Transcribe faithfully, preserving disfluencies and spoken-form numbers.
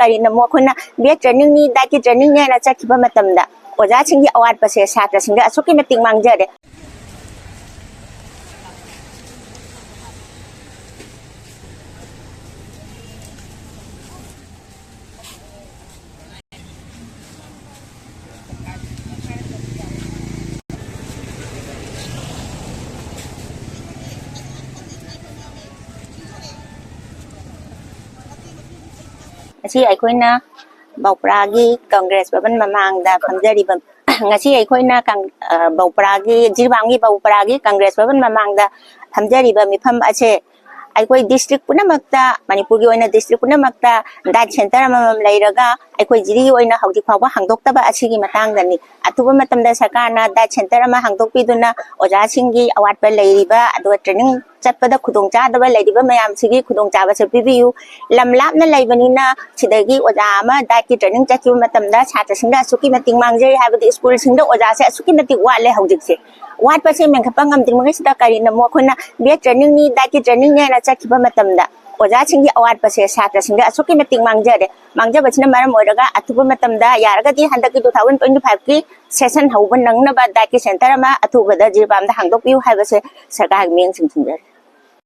ꯀꯔꯤꯅ ꯑꯃꯨꯛ ꯑꯩꯈꯣꯏꯅ ꯕꯦꯠ ꯇ꯭ꯔꯦꯅꯤꯡꯅꯤ, ꯗꯥꯏꯠꯀꯤ ꯇ꯭ꯔꯦꯅꯤꯡꯅꯤ ꯍꯥꯏꯅ ꯆꯠꯈꯤꯕ ꯃꯇꯝꯗ ꯑꯣꯖꯥꯁꯤꯡꯒꯤ ꯑꯋꯥꯠꯄꯁꯦ ꯁꯥꯇ꯭ꯔꯁꯤꯡꯗ ꯑꯁꯨꯛꯀꯤ ꯃꯇꯤꯛ ꯃꯥꯡꯖꯔꯦ꯫ ꯉꯁꯤ ꯑꯩꯈꯣꯏꯅ ꯕꯧꯄ꯭ꯔꯥꯒꯤ ꯀꯪꯒ꯭ꯔꯦꯁ ꯚꯕꯟ ꯃꯃꯥꯡꯗ ꯐꯝꯖꯔꯤꯕ, ꯉꯁꯤ ꯑꯩꯈꯣꯏꯅ ꯀꯪ-, ꯑ, ꯕꯧꯄ꯭ꯔꯥꯒꯤ, ꯖꯤꯔꯤꯕꯥꯝꯒꯤ ꯕꯧꯄ꯭ꯔꯥꯒꯤ ꯀꯪꯒ꯭ꯔꯦꯁ ꯚꯕꯟ ꯃꯃꯥꯡꯗ ꯐꯝꯖꯔꯤꯕ ꯃꯤꯐꯝ ꯑꯁꯦ ꯑꯩꯈꯣꯏ ꯗꯤꯁꯇ꯭ꯔꯤꯛ ꯄꯨꯝꯅꯃꯛꯇ, ꯃꯅꯤꯄꯨꯔꯒꯤ ꯑꯣꯏꯅ ꯗꯤꯁꯇ꯭ꯔꯤꯛ ꯄꯨꯝꯅꯃꯛꯇ ꯗꯥꯏꯠ ꯁꯦꯟꯇꯔ ꯑꯃꯃꯝ ꯂꯩꯔꯒ ꯑꯩꯈꯣꯏ ꯖꯤꯔꯤꯒꯤ ꯑꯣꯏꯅ ꯍꯧꯖꯤꯛ ꯐꯥꯎꯕ ꯍꯥꯡꯗꯣꯛꯇꯕ ꯑꯁꯤꯒꯤ ꯃꯇꯥꯡꯗꯅꯤ꯫ ꯑꯊꯨꯕ ꯃꯇꯝꯗ ꯁꯔꯀꯥꯔꯅ ꯗꯥꯏꯠ ꯁꯦꯟꯇꯔ ꯑꯃ ꯍꯥꯡꯗꯣꯛꯄꯤꯗꯨꯅ ꯑꯣꯖꯥꯁꯤꯡꯒꯤ ꯑꯋꯥꯠꯄ ꯂꯩꯔꯤꯕ, ꯑꯗꯨꯒ ꯇ꯭ꯔꯦꯅꯤꯡ ꯆꯠꯄꯗ ꯈꯨꯗꯣꯡꯆꯥꯗꯕ ꯂꯩꯔꯤꯕ ꯃꯌꯥꯝꯁꯤꯒꯤ ꯈꯨꯗꯣꯡꯆꯥꯕꯁꯦ ꯄꯤꯕꯤꯌꯨ꯫ ꯂꯝ ꯂꯥꯞꯅ ꯂꯩꯕꯅꯤꯅ ꯁꯤꯗꯒꯤ ꯑꯣꯖꯥ ꯑꯃ ꯗꯥꯏꯠꯀꯤ ꯇ꯭ꯔꯦꯅꯤꯡ ꯆꯠꯈꯤꯕ ꯃꯇꯝꯗ ꯁꯥꯇ꯭ꯔꯁꯤꯡꯗ ꯑꯁꯨꯛꯀꯤ ꯃꯇꯤꯛ ꯃꯥꯡꯖꯩ, ꯍꯥꯏꯕꯗꯤ ꯁ꯭ꯀꯨꯜꯁꯤꯡꯗ ꯑꯣꯖꯥꯁꯦ ꯑꯁꯨꯛꯀꯤ ꯃꯇꯤꯛ ꯋꯥꯠꯂꯦ ꯍꯧꯖꯤꯛꯁꯦ꯫ ꯋꯥꯠꯄꯁꯦ ꯃꯦꯟꯈꯠꯄ ꯉꯝꯗ꯭ꯔꯤꯉꯩꯁꯤꯗ ꯀꯔꯤꯅ ꯑꯃꯨꯛ ꯑꯩꯈꯣꯏꯅ ꯕꯦꯠ ꯇ꯭ꯔꯦꯅꯤꯡꯅꯤ, ꯗꯥꯏꯠꯀꯤ ꯇ꯭ꯔꯦꯅꯤꯡꯅꯤ ꯍꯥꯏꯅ ꯆꯠꯈꯤꯕ ꯃꯇꯝꯗ ꯑꯣꯖꯥꯁꯤꯡꯒꯤ ꯑꯋꯥꯠꯄꯁꯦ ꯁꯥꯇ꯭ꯔꯁꯤꯡꯗ ꯑꯁꯨꯛꯀꯤ ꯃꯇꯤꯛ ꯃꯥꯡꯖꯔꯦ꯫ ꯃꯥꯡꯖꯕꯁꯤꯅ ꯃꯔꯝ ꯑꯣꯏꯔꯒ ꯑꯊꯨꯕ ꯃꯇꯝꯗ ꯌꯥꯔꯒꯗꯤ ꯍꯟꯗꯛꯀꯤ two thousand twenty five ꯀꯤ session ꯍꯧꯕ ꯅꯪꯅꯕ ꯗꯥꯏꯠꯀꯤ ꯁꯦꯟꯇꯔ ꯑꯃ ꯑꯊꯨꯕꯗ ꯖꯤꯔꯤꯕꯥꯝꯗ ꯍꯥꯡꯗꯣꯛꯄꯤꯌꯨ ꯍꯥꯏꯕꯁꯦ ꯁꯔꯀꯥꯔꯒꯤ ꯃꯤꯠꯌꯦꯡ ꯆꯤꯡꯁꯤꯟꯖꯔꯤ꯫